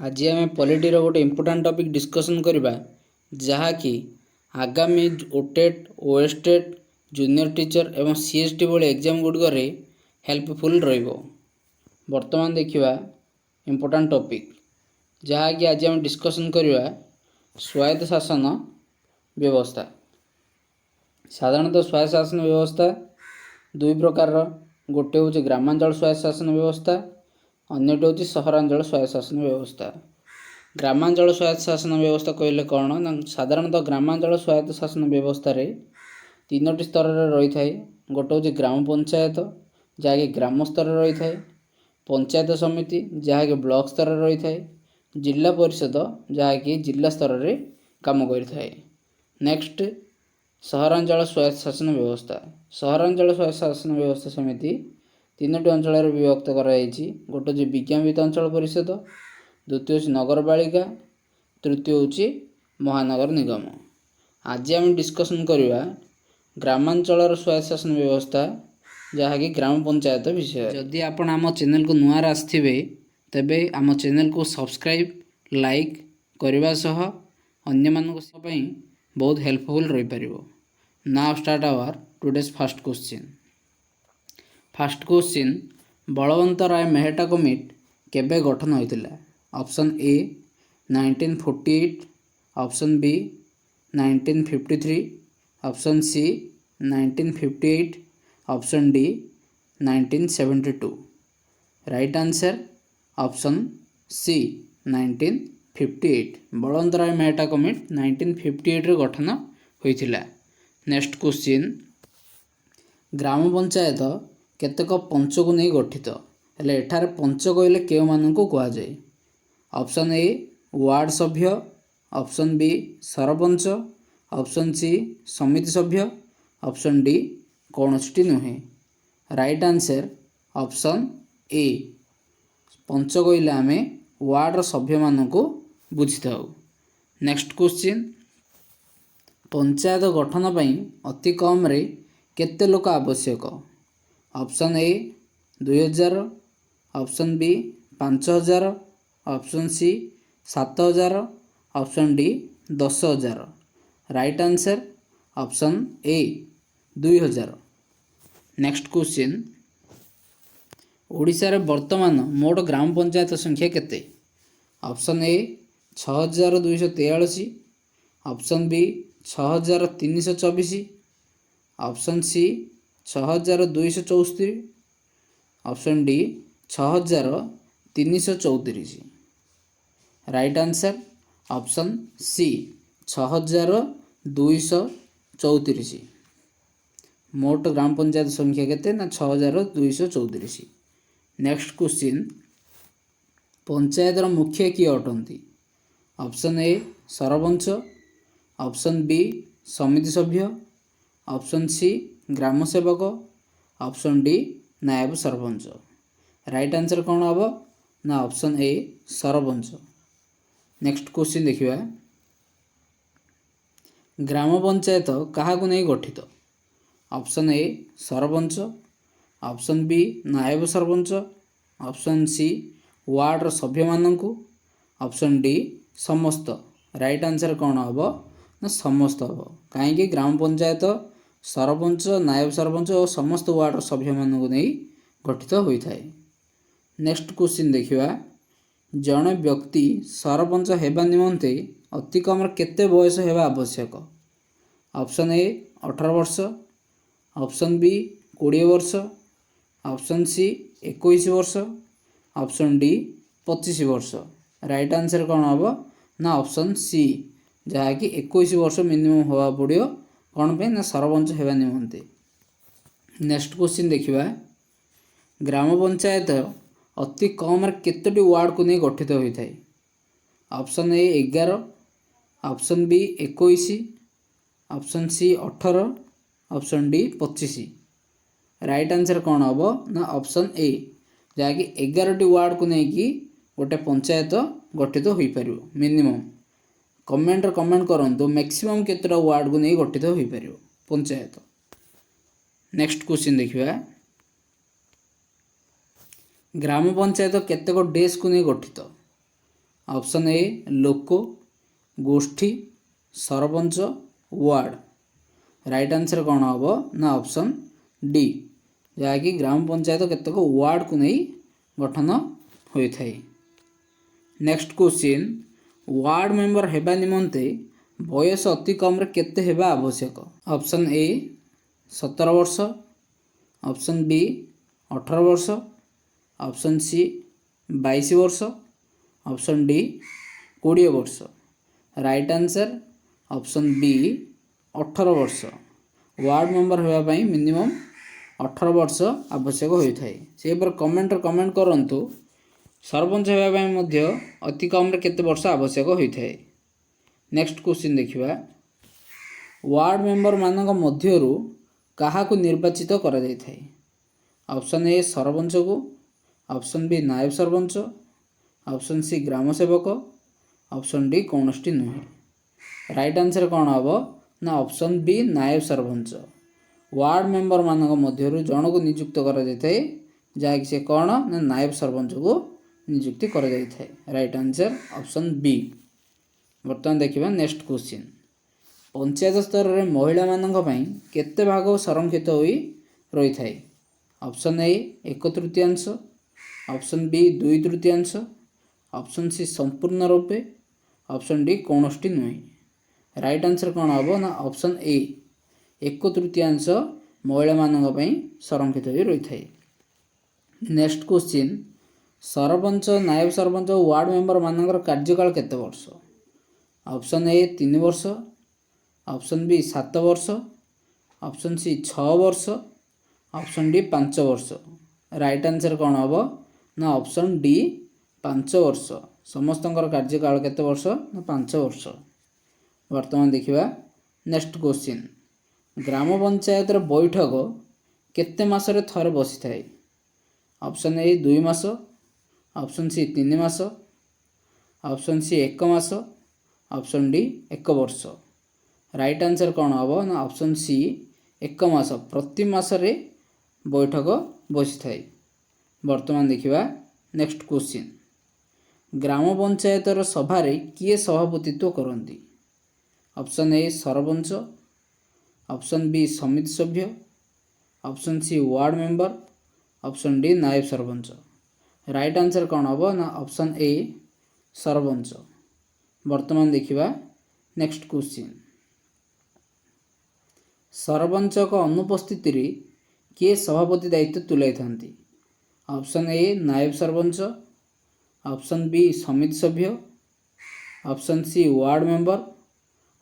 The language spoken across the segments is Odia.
ଆଜି ଆମେ ପଲିଟିର ଗୋଟେ ଇମ୍ପୋର୍ଟାଣ୍ଟ ଟପିକ୍ ଡିସ୍କସନ୍ କରିବା, ଯାହାକି ଆଗାମୀ ଓଟେଟ୍, ଓଏସଟେଟ୍, ଜୁନିୟର ଟିଚର ଏବଂ ସିଏଚଟି ଭଳି ଏକ୍ଜାମ୍ ଗୁଡ଼ିକରେ ହେଲ୍ପଫୁଲ୍ ରହିବ। ବର୍ତ୍ତମାନ ଦେଖିବା ଇମ୍ପୋର୍ଟାଣ୍ଟ ଟପିକ୍, ଯାହାକି ଆଜି ଆମେ ଡିସ୍କସନ୍ କରିବା ସ୍ୱାୟତ୍ତ ଶାସନ ବ୍ୟବସ୍ଥା। ସାଧାରଣତଃ ସ୍ୱାୟତ୍ତ ଶାସନ ବ୍ୟବସ୍ଥା ଦୁଇ ପ୍ରକାରର। ଗୋଟେ ହେଉଛି ଗ୍ରାମାଞ୍ଚଳ ସ୍ୱାୟତ୍ତ ଶାସନ ବ୍ୟବସ୍ଥା, ଅନ୍ୟଟି ହେଉଛି ସହରାଞ୍ଚଳ ସ୍ୱାୟତ୍ତ ଶାସନ ବ୍ୟବସ୍ଥା। ଗ୍ରାମାଞ୍ଚଳ ସ୍ୱାୟତ୍ତ ଶାସନ ବ୍ୟବସ୍ଥା କହିଲେ କ'ଣ ନା, ସାଧାରଣତଃ ଗ୍ରାମାଞ୍ଚଳ ସ୍ୱାୟତ୍ତ ଶାସନ ବ୍ୟବସ୍ଥାରେ ତିନୋଟି ସ୍ତରରେ ରହିଥାଏ। ଗୋଟେ ହେଉଛି ଗ୍ରାମ ପଞ୍ଚାୟତ, ଯାହାକି ଗ୍ରାମ ସ୍ତରରେ ରହିଥାଏ; ପଞ୍ଚାୟତ ସମିତି, ଯାହାକି ବ୍ଲକ ସ୍ତରରେ ରହିଥାଏ; ଜିଲ୍ଲା ପରିଷଦ, ଯାହାକି ଜିଲ୍ଲା ସ୍ତରରେ କାମ କରିଥାଏ। ନେକ୍ସଟ, ସହରାଞ୍ଚଳ ସ୍ୱାୟତ୍ତ ଶାସନ ବ୍ୟବସ୍ଥା। ସହରାଞ୍ଚଳ ସ୍ୱାୟତ୍ତ ଶାସନ ବ୍ୟବସ୍ଥା ସେମିତି ତିନୋଟି ଅଞ୍ଚଳରେ ବିଭକ୍ତ କରାଯାଇଛି। ଗୋଟେ ହେଉଛି ବିଜ୍ଞାପିତ ଅଞ୍ଚଳ ପରିଷଦ, ଦ୍ୱିତୀୟ ହେଉଛି ନଗରପାଳିକା, ତୃତୀୟ ହେଉଛି ମହାନଗର ନିଗମ। ଆଜି ଆମେ ଡିସ୍କସନ୍ କରିବା ଗ୍ରାମାଞ୍ଚଳର ସ୍ୱାୟତ୍ତ ଶାସନ ବ୍ୟବସ୍ଥା, ଯାହାକି ଗ୍ରାମ ପଞ୍ଚାୟତ ବିଷୟରେ। ଯଦି ଆପଣ ଆମ ଚ୍ୟାନେଲକୁ ନୂଆରେ ଆସିଥିବେ, ତେବେ ଆମ ଚ୍ୟାନେଲକୁ ସବସ୍କ୍ରାଇବ୍, ଲାଇକ୍ କରିବା ସହ ଅନ୍ୟମାନଙ୍କ ପାଇଁ ବହୁତ ହେଲ୍ପଫୁଲ୍ ରହିପାରିବ। Now start our today's first question. First question, Balwant Rai Mehta committee କେବେ ଗଠନ ହୋଇଥିଲା? Option A, 1948, option B, 1953, option C, 1958, option D, 1972. Right answer, option C, 1958. Balwant Ray Mehta committee 1958ରେ ଗଠନ ହୋଇଥିଲା। ନେକ୍ସଟ କ୍ୱେଶ୍ଚିନ୍, ଗ୍ରାମ ପଞ୍ଚାୟତ କେତେକ ପଞ୍ଚକୁ ନେଇ ଗଠିତ। ହେଲେ ଏଠାରେ ପଞ୍ଚ କହିଲେ କେଉଁମାନଙ୍କୁ କୁହାଯାଏ? ଅପସନ୍ ଏ, ୱାର୍ଡ଼ ସଭ୍ୟ, option B, sarpanch, option C, ସମିତି ସଭ୍ୟ, ଅପସନ୍ ଡି, କୌଣସିଟି ନୁହେଁ। ରାଇଟ୍ ଆନ୍ସର୍ ଅପସନ୍ ଏ, ପଞ୍ଚ କହିଲେ ଆମେ ୱାର୍ଡ଼ର ସଭ୍ୟମାନଙ୍କୁ ବୁଝିଥାଉ। ନେକ୍ସଟ କ୍ୱେଶ୍ଚିନ୍, ପଞ୍ଚାୟତ ଗଠନ ପାଇଁ ଅତି କମ୍ରେ କେତେ ଲୋକ ଆବଶ୍ୟକ? Option A, 2000, option B, 5000, option C, 7000, option D, 10,000। Right answer option A, 2000। Next question, ଓଡ଼ିଶାରେ ବର୍ତ୍ତମାନ ମୋଟ ଗ୍ରାମ ପଞ୍ଚାୟତ ସଂଖ୍ୟା କେତେ? Option A, 6243, option B, 6324, option C, 6274, option D, 6334। Right answer option C, 6234। ମୋଟ ଗ୍ରାମ ପଞ୍ଚାୟତ ସଂଖ୍ୟା କେତେ ନା 6234। ନେକ୍ସଟ କ୍ୱେଶ୍ଚିନ୍, ପଞ୍ଚାୟତର ମୁଖ୍ୟ କିଏ ଅଟନ୍ତି? Option A, sarpanch, option B, ସମିତି ସଭ୍ୟ, ଅପସନ୍ ସି, ଗ୍ରାମ ସେବକ, ଅପସନ୍ ଡି, ନାୟବ ସରପଞ୍ଚ। ରାଇଟ୍ ଆନ୍ସର୍ କ'ଣ ହେବ ନା option A, sarpanch. Next question ଦେଖିବା, ଗ୍ରାମ ପଞ୍ଚାୟତ କାହାକୁ ନେଇ ଗଠିତ? Option A, sarpanch, option B, ନାୟବ ସରପଞ୍ଚ, ଅପସନ୍ ସି, ୱାର୍ଡ଼ର ସଭ୍ୟମାନଙ୍କୁ, ଅପସନ୍ ଡି, ସମସ୍ତ। ରାଇଟ୍ ଆନ୍ସର୍ କ'ଣ ହେବ ନା ସମସ୍ତ ହେବ। କାହିଁକି? ଗ୍ରାମ ପଞ୍ଚାୟତ ସରପଞ୍ଚ, ନାୟବ ସରପଞ୍ଚ ଓ ସମସ୍ତ ୱାର୍ଡ଼ର ସଭ୍ୟମାନଙ୍କୁ ନେଇ ଗଠିତ ହୋଇଥାଏ। ନେକ୍ସଟ କ୍ୱେଶ୍ଚିନ୍ ଦେଖିବା, ଜଣେ ବ୍ୟକ୍ତି ସରପଞ୍ଚ ହେବା ନିମନ୍ତେ ଅତି କମ୍ରେ କେତେ ବୟସ ହେବା ଆବଶ୍ୟକ? ଅପସନ୍ ଏ, 18 ବର୍ଷ, ଅପସନ୍ ବି, 20 ବର୍ଷ, ଅପସନ୍ ସି, 21 ବର୍ଷ, ଅପସନ୍ ଡି, 25 ବର୍ଷ। ରାଇଟ୍ ଆନ୍ସର୍ କ'ଣ ହେବ ନା ଅପସନ୍ ସି, ଯାହାକି 21 ବର୍ଷ ମିନିମମ୍ ହେବାକୁ ପଡ଼ିବ। କ'ଣ ପାଇଁ ନା ସରପଞ୍ଚ ହେବା ନିମନ୍ତେ। ନେକ୍ସଟ କ୍ୱେଶ୍ଚିନ୍ ଦେଖିବା, ଗ୍ରାମ ପଞ୍ଚାୟତ ଅତି କମ୍ରେ କେତୋଟି ୱାର୍ଡ଼କୁ ନେଇ ଗଠିତ ହୋଇଥାଏ? Option A, 11, option B, 21, option C, 18, option D, 25। Right answer କ'ଣ ହେବ ନା ଅପସନ୍ ଏ, ଯାହାକି 11ଟି ୱାର୍ଡ଼କୁ ନେଇକି ଗୋଟେ ପଞ୍ଚାୟତ ଗଠିତ ହୋଇପାରିବ ମିନିମମ୍। କମେଣ୍ଟରେ କମେଣ୍ଟ କରନ୍ତୁ, ମ୍ୟାକ୍ସିମମ୍ କେତେଟା ୱାର୍ଡ଼କୁ ନେଇ ଗଠିତ ହୋଇପାରିବ ପଞ୍ଚାୟତ। ନେକ୍ସଟ କ୍ୱେଶ୍ଚିନ୍ ଦେଖିବା, ଗ୍ରାମ ପଞ୍ଚାୟତ କେତେକ ଡେସ୍କୁ ନେଇ ଗଠିତ? ଅପସନ୍ ଏ ଲୋକ, ଗୋଷ୍ଠୀ, ସରପଞ୍ଚ, ୱାର୍ଡ଼। ରାଇଟ୍ ଆନ୍ସର୍ କ'ଣ ହେବ ନା ଅପସନ୍ ଡି, ଯାହାକି ଗ୍ରାମ ପଞ୍ଚାୟତ କେତେକ ୱାର୍ଡ଼କୁ ନେଇ ଗଠନ ହୋଇଥାଏ। ନେକ୍ସଟ କ୍ୱେଶ୍ଚିନ୍, ୱାର୍ଡ଼ ମେମ୍ବର ହେବା ନିମନ୍ତେ ବୟସ ଅତି କମ୍ରେ କେତେ ହେବା ଆବଶ୍ୟକ? ଅପସନ୍ ଏ 17 ବର୍ଷ, ଅପସନ୍ ବି 18 ବର୍ଷ, ଅପସନ୍ ସି 22 ବର୍ଷ, ଅପସନ୍ ଡି 20 ବର୍ଷ। ରାଇଟ୍ ଆନ୍ସର୍ ଅପସନ୍ ବି 18 ବର୍ଷ। ୱାର୍ଡ଼ ମେମ୍ବର ହେବା ପାଇଁ ମିନିମମ୍ 18 ବର୍ଷ ଆବଶ୍ୟକ ହୋଇଥାଏ। ସେହିପରି କମେଣ୍ଟରେ କମେଣ୍ଟ କରନ୍ତୁ, ସରପଞ୍ଚ ହେବା ପାଇଁ ମଧ୍ୟ ଅତି କମ୍ରେ କେତେ ବର୍ଷ ଆବଶ୍ୟକ ହୋଇଥାଏ। ନେକ୍ସଟ କ୍ୱେଶ୍ଚିନ୍ ଦେଖିବା, ୱାର୍ଡ଼ ମେମ୍ବରମାନଙ୍କ ମଧ୍ୟରୁ କାହାକୁ ନିର୍ବାଚିତ କରାଯାଇଥାଏ? ଅପସନ୍ ଏ ସରପଞ୍ଚକୁ, ଅପସନ୍ ବି ନାୟବ ସରପଞ୍ଚ, ଅପସନ୍ ସି ଗ୍ରାମ ସେବକ, ଅପସନ୍ ଡି କୌଣସିଟି ନୁହେଁ। ରାଇଟ୍ ଆନ୍ସର୍ କ'ଣ ହେବ ନା ଅପସନ୍ ବି ନାୟବ ସରପଞ୍ଚ। ୱାର୍ଡ଼ ମେମ୍ବରମାନଙ୍କ ମଧ୍ୟରୁ ଜଣକୁ ନିଯୁକ୍ତ କରାଯାଇଥାଏ, ଯାହାକି ସେ କ'ଣ ନା ନାୟବ ସରପଞ୍ଚକୁ ନିଯୁକ୍ତି କରାଯାଇଥାଏ। Right answer option B. ବର୍ତ୍ତମାନ ଦେଖିବା ନେକ୍ସଟ କ୍ୱେଶ୍ଚିନ୍, ପଞ୍ଚାୟତ ସ୍ତରରେ ମହିଳାମାନଙ୍କ ପାଇଁ କେତେ ଭାଗ ସଂରକ୍ଷିତ ହୋଇ ରହିଥାଏ? ଅପସନ୍ ଏ ଏକ ତୃତୀୟାଂଶ, ଅପସନ୍ ବି ଦୁଇ ତୃତୀୟାଂଶ, ଅପସନ୍ ସି ସମ୍ପୂର୍ଣ୍ଣ ରୂପେ, ଅପସନ୍ ଡି କୌଣସିଟି ନୁହେଁ। ରାଇଟ୍ ଆନ୍ସର୍ କ'ଣ ହେବ ନା ଅପସନ୍ ଏ ଏକ ତୃତୀୟାଂଶ ମହିଳାମାନଙ୍କ ପାଇଁ ସଂରକ୍ଷିତ ହୋଇ ରହିଥାଏ। ନେକ୍ସଟ କ୍ୱେଶ୍ଚିନ୍, ସରପଞ୍ଚ, ନାୟବ ସରପଞ୍ଚ ଓ ୱାର୍ଡ଼ ମେମ୍ବରମାନଙ୍କର କାର୍ଯ୍ୟକାଳ କେତେ ବର୍ଷ? ଅପସନ୍ ଏ 3 ବର୍ଷ, ଅପସନ୍ ବି 7 ବର୍ଷ, ଅପସନ୍ ସି 6 ବର୍ଷ, ଅପସନ୍ ଡି 5 ବର୍ଷ। ରାଇଟ୍ ଆନ୍ସର୍ କ'ଣ ହେବ ନା ଅପସନ୍ ଡି 5 ବର୍ଷ। ସମସ୍ତଙ୍କର କାର୍ଯ୍ୟକାଳ କେତେ ବର୍ଷ ନା 5 ବର୍ଷ। ବର୍ତ୍ତମାନ ଦେଖିବା ନେକ୍ସଟ କ୍ୱେଶ୍ଚିନ୍, ଗ୍ରାମ ପଞ୍ଚାୟତର ବୈଠକ କେତେ ମାସରେ ଥରେ ବସିଥାଏ? ଅପସନ୍ ଏ 2 ମାସ, ଅପସନ୍ ସି 3 ମାସ, ଅପସନ୍ ସି 1 ମାସ, ଅପସନ୍ ଡି 1 ବର୍ଷ। ରାଇଟ୍ ଆନ୍ସର୍ କ'ଣ ହେବ ନା ଅପସନ୍ ସି 1 ମାସ। ପ୍ରତି ମାସରେ ବୈଠକ ବସିଥାଏ। ବର୍ତ୍ତମାନ ଦେଖିବା ନେକ୍ସଟ କ୍ୱେଶ୍ଚିନ୍, ଗ୍ରାମ ପଞ୍ଚାୟତର ସଭାରେ କିଏ ସଭାପତିତ୍ୱ କରନ୍ତି? Option A sarpanch, option B ସମିତି ସଭ୍ୟ, option C ward member, option D ନାୟବ ସରପଞ୍ଚ। ରାଇଟ୍ ଆନ୍ସର୍ କ'ଣ ହେବ ନା ଅପସନ୍ ଏ ସରପଞ୍ଚ। ବର୍ତ୍ତମାନ ଦେଖିବା ନେକ୍ସଟ କ୍ୱେଶ୍ଚିନ୍, ସରପଞ୍ଚଙ୍କ ଅନୁପସ୍ଥିତିରେ କିଏ ସଭାପତି ଦାୟିତ୍ୱ ତୁଲାଇଥାନ୍ତି? ଅପସନ୍ ଏ ନାୟବ ସରପଞ୍ଚ, ଅପସନ୍ ବି ସମିତି ସଭ୍ୟ, option C ward member,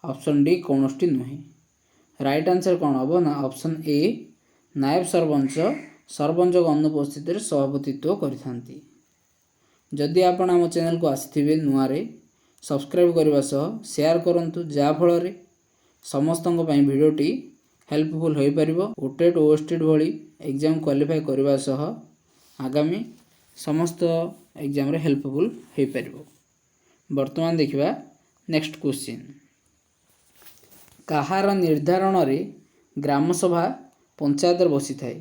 option D କୌଣସିଟି ନୁହେଁ। ରାଇଟ୍ ଆନ୍ସର୍ କ'ଣ ହେବ ନା ଅପସନ୍ ଏ ନାୟବ ସରପଞ୍ଚ ସରପଞ୍ଚଙ୍କ ଅନୁପସ୍ଥିତିରେ ସଭାପତିତ୍ୱ କରିଥାନ୍ତି। ଯଦି ଆପଣ ଆମ ଚ୍ୟାନେଲକୁ ଆସିଥିବେ ନୂଆରେ, ସବସ୍କ୍ରାଇବ୍ କରିବା ସହ ସେୟାର କରନ୍ତୁ, ଯାହାଫଳରେ ସମସ୍ତଙ୍କ ପାଇଁ ଭିଡ଼ିଓଟି ହେଲ୍ପଫୁଲ୍ ହୋଇପାରିବ। ଓଟେଟ୍, ଓଏସଟେଟ୍ ଭଳି ଏକ୍ଜାମ୍ କ୍ୱାଲିଫାଏ କରିବା ସହ ଆଗାମୀ ସମସ୍ତ ଏକ୍ଜାମ୍ରେ ହେଲ୍ପଫୁଲ୍ ହୋଇପାରିବ। ବର୍ତ୍ତମାନ ଦେଖିବା ନେକ୍ସଟ କ୍ୱେଶ୍ଚିନ୍, କାହାର ନିର୍ଦ୍ଧାରଣରେ ଗ୍ରାମସଭା ପଞ୍ଚାୟତରେ ବସିଥାଏ?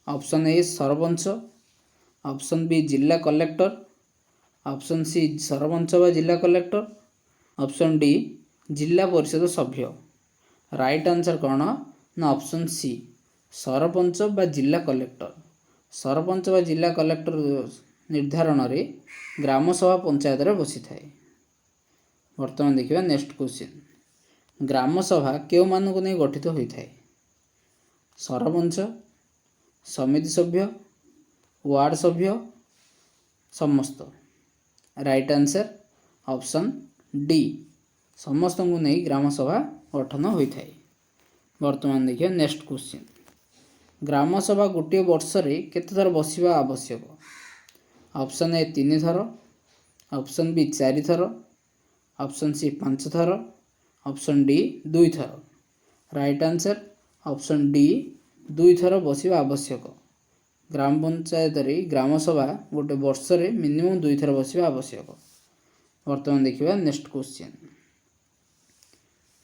ଅପସନ୍ ଏ ସରପଞ୍ଚ, ଅପସନ୍ ବି ଜିଲ୍ଲା କଲେକ୍ଟର, ଅପସନ୍ ସି ସରପଞ୍ଚ ବା ଜିଲ୍ଲା କଲେକ୍ଟର, ଅପସନ୍ ଡି ଜିଲ୍ଲା ପରିଷଦ ସଭ୍ୟ। ରାଇଟ୍ ଆନ୍ସର୍ କ'ଣ ନା ଅପସନ୍ ସି ସରପଞ୍ଚ ବା ଜିଲ୍ଲା କଲେକ୍ଟର। ସରପଞ୍ଚ ବା ଜିଲ୍ଲା କଲେକ୍ଟର ନିର୍ଦ୍ଧାରଣରେ ଗ୍ରାମସଭା ପଞ୍ଚାୟତରେ ବସିଥାଏ। ବର୍ତ୍ତମାନ ଦେଖିବା ନେକ୍ସଟ କ୍ୱେଶ୍ଚିନ୍, ଗ୍ରାମସଭା କେଉଁମାନଙ୍କୁ ନେଇ ଗଠିତ ହୋଇଥାଏ? ସରପଞ୍ଚ, ସମିତି ସଭ୍ୟ, ୱାର୍ଡ଼ ସଭ୍ୟ, ସମସ୍ତ। ରାଇଟ୍ ଆନ୍ସର୍ ଅପସନ୍ ଡି ସମସ୍ତଙ୍କୁ ନେଇ ଗ୍ରାମସଭା ଗଠନ ହୋଇଥାଏ। ବର୍ତ୍ତମାନ ଦେଖିବା ନେକ୍ସଟ କ୍ୱେଶ୍ଚିନ୍, ଗ୍ରାମସଭା ଗୋଟିଏ ବର୍ଷରେ କେତେ ଥର ବସିବା ଆବଶ୍ୟକ? ଅପସନ୍ ଏ 3 ଥର, ଅପସନ୍ ବି 4 ଥର, ଅପସନ୍ ସି 5 ଥର, ଅପସନ୍ ଡି 2 ଥର। ରାଇଟ୍ ଆନ୍ସର୍ ଅପସନ୍ ଡି 2 ଥର ବସିବା ଆବଶ୍ୟକ। ଗ୍ରାମ ପଞ୍ଚାୟତରେ ଗ୍ରାମସଭା ଗୋଟେ ବର୍ଷରେ ମିନିମମ୍ 2 ଥର ବସିବା ଆବଶ୍ୟକ। ବର୍ତ୍ତମାନ ଦେଖିବା ନେକ୍ସଟ କ୍ୱେଶ୍ଚିନ୍,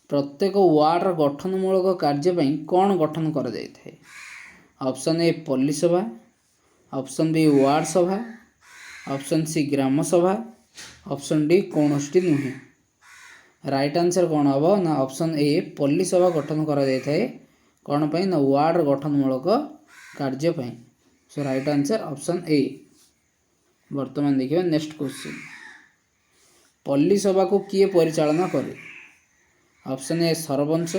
ପ୍ରତ୍ୟେକ ୱାର୍ଡ଼ର ଗଠନମୂଳକ କାର୍ଯ୍ୟ ପାଇଁ କ'ଣ ଗଠନ କରାଯାଇଥାଏ? ଅପସନ୍ ଏ ପଲ୍ଲୀ ସଭା, ଅପସନ୍ ବି ୱାର୍ଡ଼ ସଭା, ଅପସନ୍ ସି ଗ୍ରାମ ସଭା, ଅପସନ୍ ଡି, କୌଣସିଟି ନୁହେଁ। ରାଇଟ୍ ଆନ୍ସର୍ କ'ଣ ହେବ ନା ଅପସନ୍ ଏ, ପଲ୍ଲୀ ସଭା ଗଠନ କରାଯାଇଥାଏ କ'ଣ ପାଇଁ ନା ୱାର୍ଡ଼ର ଗଠନମୂଳକ କାର୍ଯ୍ୟ ପାଇଁ। So right answer option A. ବର୍ତ୍ତମାନ ଦେଖିବା ନେକ୍ସଟ କ୍ୱେଶ୍ଚିନ୍। ପଲ୍ଲୀ ସଭାକୁ କିଏ ପରିଚାଳନା କରେ? Option A, sarpanch,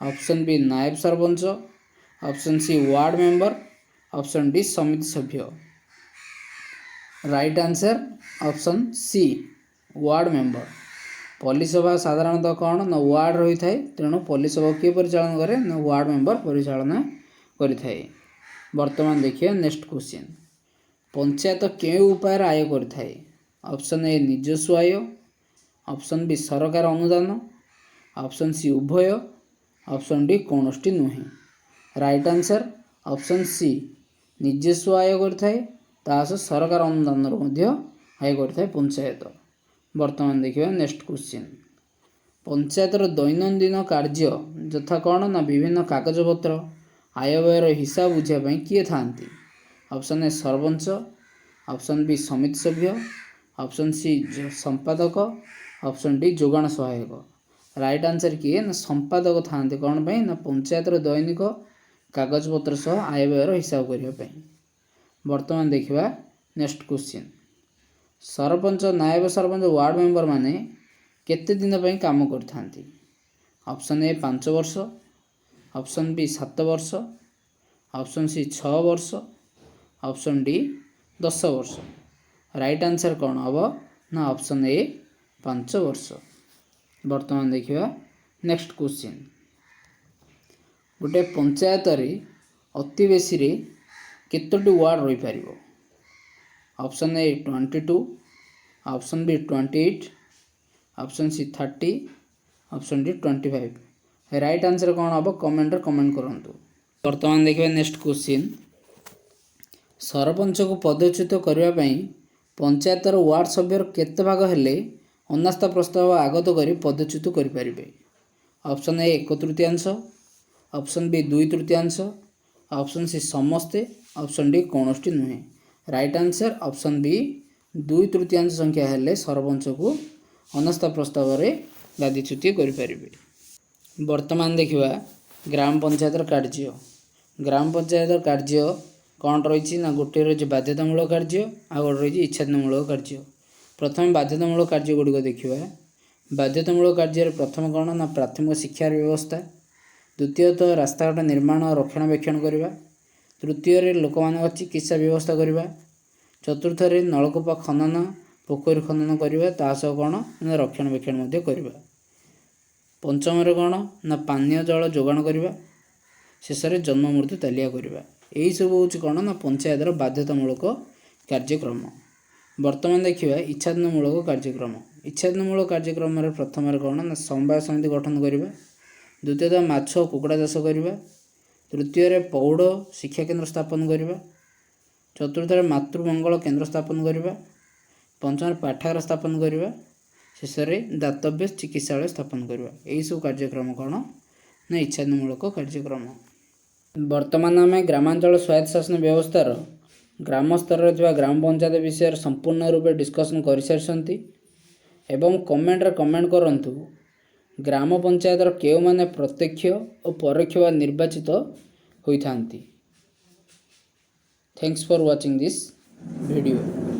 option B, ନାୟବ sarpanch, option C, ward member, option D, ସମିତି ସଭ୍ୟ। Right answer option C, ward member. ପଲ୍ଲୀ ସଭା ସାଧାରଣତଃ କ'ଣ ନା ୱାର୍ଡ଼ ରହିଥାଏ। ତେଣୁ ପଲ୍ଲୀ ସଭାକୁ କିଏ ପରିଚାଳନା କରେ ନା ୱାର୍ଡ଼ ମେମ୍ବର ପରିଚାଳନା କରିଥାଏ। ବର୍ତ୍ତମାନ ଦେଖିବା ନେକ୍ସଟ କ୍ୱେଶ୍ଚିନ୍। ପଞ୍ଚାୟତ କେଉଁ ଉପାୟରେ ଆୟ କରିଥାଏ? ଅପସନ୍ ଏ, ନିଜସ୍ୱ ଆୟ, ଅପସନ୍ ବି, ସରକାର ଅନୁଦାନ, ଅପସନ୍ ସି, ଉଭୟ, ଅପସନ୍ ଡି, କୌଣସିଟି ନୁହେଁ। ରାଇଟ୍ ଆନ୍ସର୍ ଅପସନ୍ ସି, ନିଜସ୍ୱ ଆୟ କରିଥାଏ, ତା ସହ ସରକାର ଅନୁଦାନରୁ ମଧ୍ୟ ଆୟ କରିଥାଏ ପଞ୍ଚାୟତ। ବର୍ତ୍ତମାନ ଦେଖିବା ନେକ୍ସଟ କ୍ୱେଶ୍ଚିନ୍। ପଞ୍ଚାୟତର ଦୈନନ୍ଦିନ କାର୍ଯ୍ୟ ଯଥା କ'ଣ ନା ବିଭିନ୍ନ କାଗଜପତ୍ର, ଆୟବ୍ୟୟର ହିସାବ ବୁଝିବା ପାଇଁ କିଏ ଥାଆନ୍ତି? Option A, sarpanch, option B, ସମିତି ସଭ୍ୟ, ଅପସନ୍ ସି, ସମ୍ପାଦକ, ଅପସନ୍ ଡି, ଯୋଗାଣ ସହାୟକ। ରାଇଟ୍ ଆନ୍ସର୍ କିଏ ନା ସମ୍ପାଦକ ଥାଆନ୍ତି। କ'ଣ ପାଇଁ ନା ପଞ୍ଚାୟତର ଦୈନିକ କାଗଜପତ୍ର ସହ ଆୟବ୍ୟୟର ହିସାବ କରିବା ପାଇଁ। ବର୍ତ୍ତମାନ ଦେଖିବା ନେକ୍ସଟ କ୍ୱେଶ୍ଚିନ୍। ସରପଞ୍ଚ, ନାୟବ ସରପଞ୍ଚ, ୱାର୍ଡ଼ ମେମ୍ବର ମାନେ କେତେ ଦିନ ପାଇଁ କାମ କରିଥାନ୍ତି? ଅପସନ୍ ଏ, 5 ବର୍ଷ, ଅପସନ୍ ବି, 7 ବର୍ଷ, ଅପସନ୍ ସି, 6 ବର୍ଷ, ଅପସନ୍ ଡି, 10 ବର୍ଷ। ରାଇଟ୍ ଆନ୍ସର୍ କ'ଣ ହେବ ନା ଅପସନ୍ ଏ, 5 ବର୍ଷ। ବର୍ତ୍ତମାନ ଦେଖିବା ନେକ୍ସଟ କ୍ୱେଶ୍ଚିନ୍। ଗୋଟେ ପଞ୍ଚାୟତରେ ଅତି ବେଶୀରେ କେତୋଟି ୱାର୍ଡ଼ ରହିପାରିବ? Option A, 22, option B, 28, option C, 30, option D, 25। Right answer କ'ଣ ହେବ କମେଣ୍ଟରେ କମେଣ୍ଟ କରନ୍ତୁ। ବର୍ତ୍ତମାନ ଦେଖିବା ନେକ୍ସଟ କ୍ୱେଶ୍ଚିନ୍। ସରପଞ୍ଚକୁ ପଦଚ୍ୟୁତ କରିବା ପାଇଁ ପଞ୍ଚାୟତର ୱାର୍ଡ଼ ସଭ୍ୟର କେତେ ଭାଗ ହେଲେ ଅନାସ୍ଥା ପ୍ରସ୍ତାବ ଆଗତ କରି ପଦଚ୍ୟୁତ କରିପାରିବେ? ଅପସନ୍ ଏ, ଏକ ତୃତୀୟାଂଶ, ଅପସନ୍ ବି, ଦୁଇ ତୃତୀୟାଂଶ, ଅପସନ୍ ସି, ସମସ୍ତେ, ଅପସନ୍ ଡି, କୌଣସିଟି ନୁହେଁ। ରାଇଟ୍ ଆନ୍ସର୍ ଅପସନ୍ ବି, ଦୁଇ ତୃତୀୟାଂଶ ସଂଖ୍ୟା ହେଲେ ସରପଞ୍ଚକୁ ଅନାସ୍ଥା ପ୍ରସ୍ତାବରେ ଗାଦିଚ୍ୟୁତି କରିପାରିବେ। ବର୍ତ୍ତମାନ ଦେଖିବା ଗ୍ରାମ ପଞ୍ଚାୟତର କାର୍ଯ୍ୟ। ଗ୍ରାମ ପଞ୍ଚାୟତର କାର୍ଯ୍ୟ କ'ଣ ରହିଛି ନା ଗୋଟିଏ ରହିଛି ବାଧ୍ୟତାମୂଳକ କାର୍ଯ୍ୟ, ଆଉ ଗୋଟେ ରହିଛି ଇଚ୍ଛାଧୀନମୂଳକ କାର୍ଯ୍ୟ। ପ୍ରଥମେ ବାଧ୍ୟତାମୂଳକ କାର୍ଯ୍ୟ ଗୁଡ଼ିକ ଦେଖିବା। ବାଧ୍ୟତାମୂଳକ କାର୍ଯ୍ୟରେ ପ୍ରଥମ କ'ଣ ନା ପ୍ରାଥମିକ ଶିକ୍ଷାର ବ୍ୟବସ୍ଥା, ଦ୍ୱିତୀୟତଃ ରାସ୍ତାଘାଟ ନିର୍ମାଣ ଓ ରକ୍ଷଣାବେକ୍ଷଣ କରିବା, ତୃତୀୟରେ ଲୋକମାନଙ୍କ ଚିକିତ୍ସା ବ୍ୟବସ୍ଥା କରିବା, ଚତୁର୍ଥରେ ନଳକୂପ ଖନନ, ପୋଖରୀ ଖନନ କରିବା, ତା ସହ କ'ଣ ନା ରକ୍ଷଣାବେକ୍ଷଣ ମଧ୍ୟ କରିବା, ପଞ୍ଚମରେ କ'ଣ ନା ପାନୀୟ ଜଳ ଯୋଗାଣ କରିବା, ଶେଷରେ ଜନ୍ମ ମୃତ୍ୟୁ ତାଲିକା କରିବା। ଏହିସବୁ ହେଉଛି କ'ଣ ନା ପଞ୍ଚାୟତର ବାଧ୍ୟତାମୂଳକ କାର୍ଯ୍ୟକ୍ରମ। ବର୍ତ୍ତମାନ ଦେଖିବା ଇଚ୍ଛାଧୀନମୂଳକ କାର୍ଯ୍ୟକ୍ରମ। ଇଚ୍ଛାଧୀନମୂଳକ କାର୍ଯ୍ୟକ୍ରମରେ ପ୍ରଥମରେ କ'ଣ ନା ସମବାୟ ସମିତି ଗଠନ କରିବା, ଦ୍ୱିତୀୟତଃ ମାଛ ଓ କୁକୁଡ଼ା ଚାଷ କରିବା, ତୃତୀୟରେ ପ୍ରୌଢ଼ ଶିକ୍ଷା କେନ୍ଦ୍ର ସ୍ଥାପନ କରିବା, ଚତୁର୍ଥରେ ମାତୃମଙ୍ଗଳ କେନ୍ଦ୍ର ସ୍ଥାପନ କରିବା, ପଞ୍ଚମରେ ପାଠାଗାର ସ୍ଥାପନ କରିବା, ଶେଷରେ ଦାତବ୍ୟ ଚିକିତ୍ସାଳୟ ସ୍ଥାପନ କରିବା। ଏହିସବୁ କାର୍ଯ୍ୟକ୍ରମ କ'ଣ ନା ଇଚ୍ଛାଧୀନମୂଳକ କାର୍ଯ୍ୟକ୍ରମ। ବର୍ତ୍ତମାନ ଆମେ ଗ୍ରାମାଞ୍ଚଳ ସ୍ୱାୟତ୍ତ ଶାସନ ବ୍ୟବସ୍ଥାର ଗ୍ରାମ ସ୍ତରରେ ଥିବା ଗ୍ରାମ ପଞ୍ଚାୟତ ବିଷୟରେ ସମ୍ପୂର୍ଣ୍ଣ ରୂପେ ଡିସ୍କସନ୍ କରିସାରିଛନ୍ତି ଏବଂ କମେଣ୍ଟରେ କମେଣ୍ଟ କରନ୍ତୁ, ଗ୍ରାମ ପଞ୍ଚାୟତର କେଉଁମାନେ ପ୍ରତ୍ୟକ୍ଷ ଓ ପରୋକ୍ଷ ବା ନିର୍ବାଚିତ ହୋଇଥାନ୍ତି। Thanks for watching this video.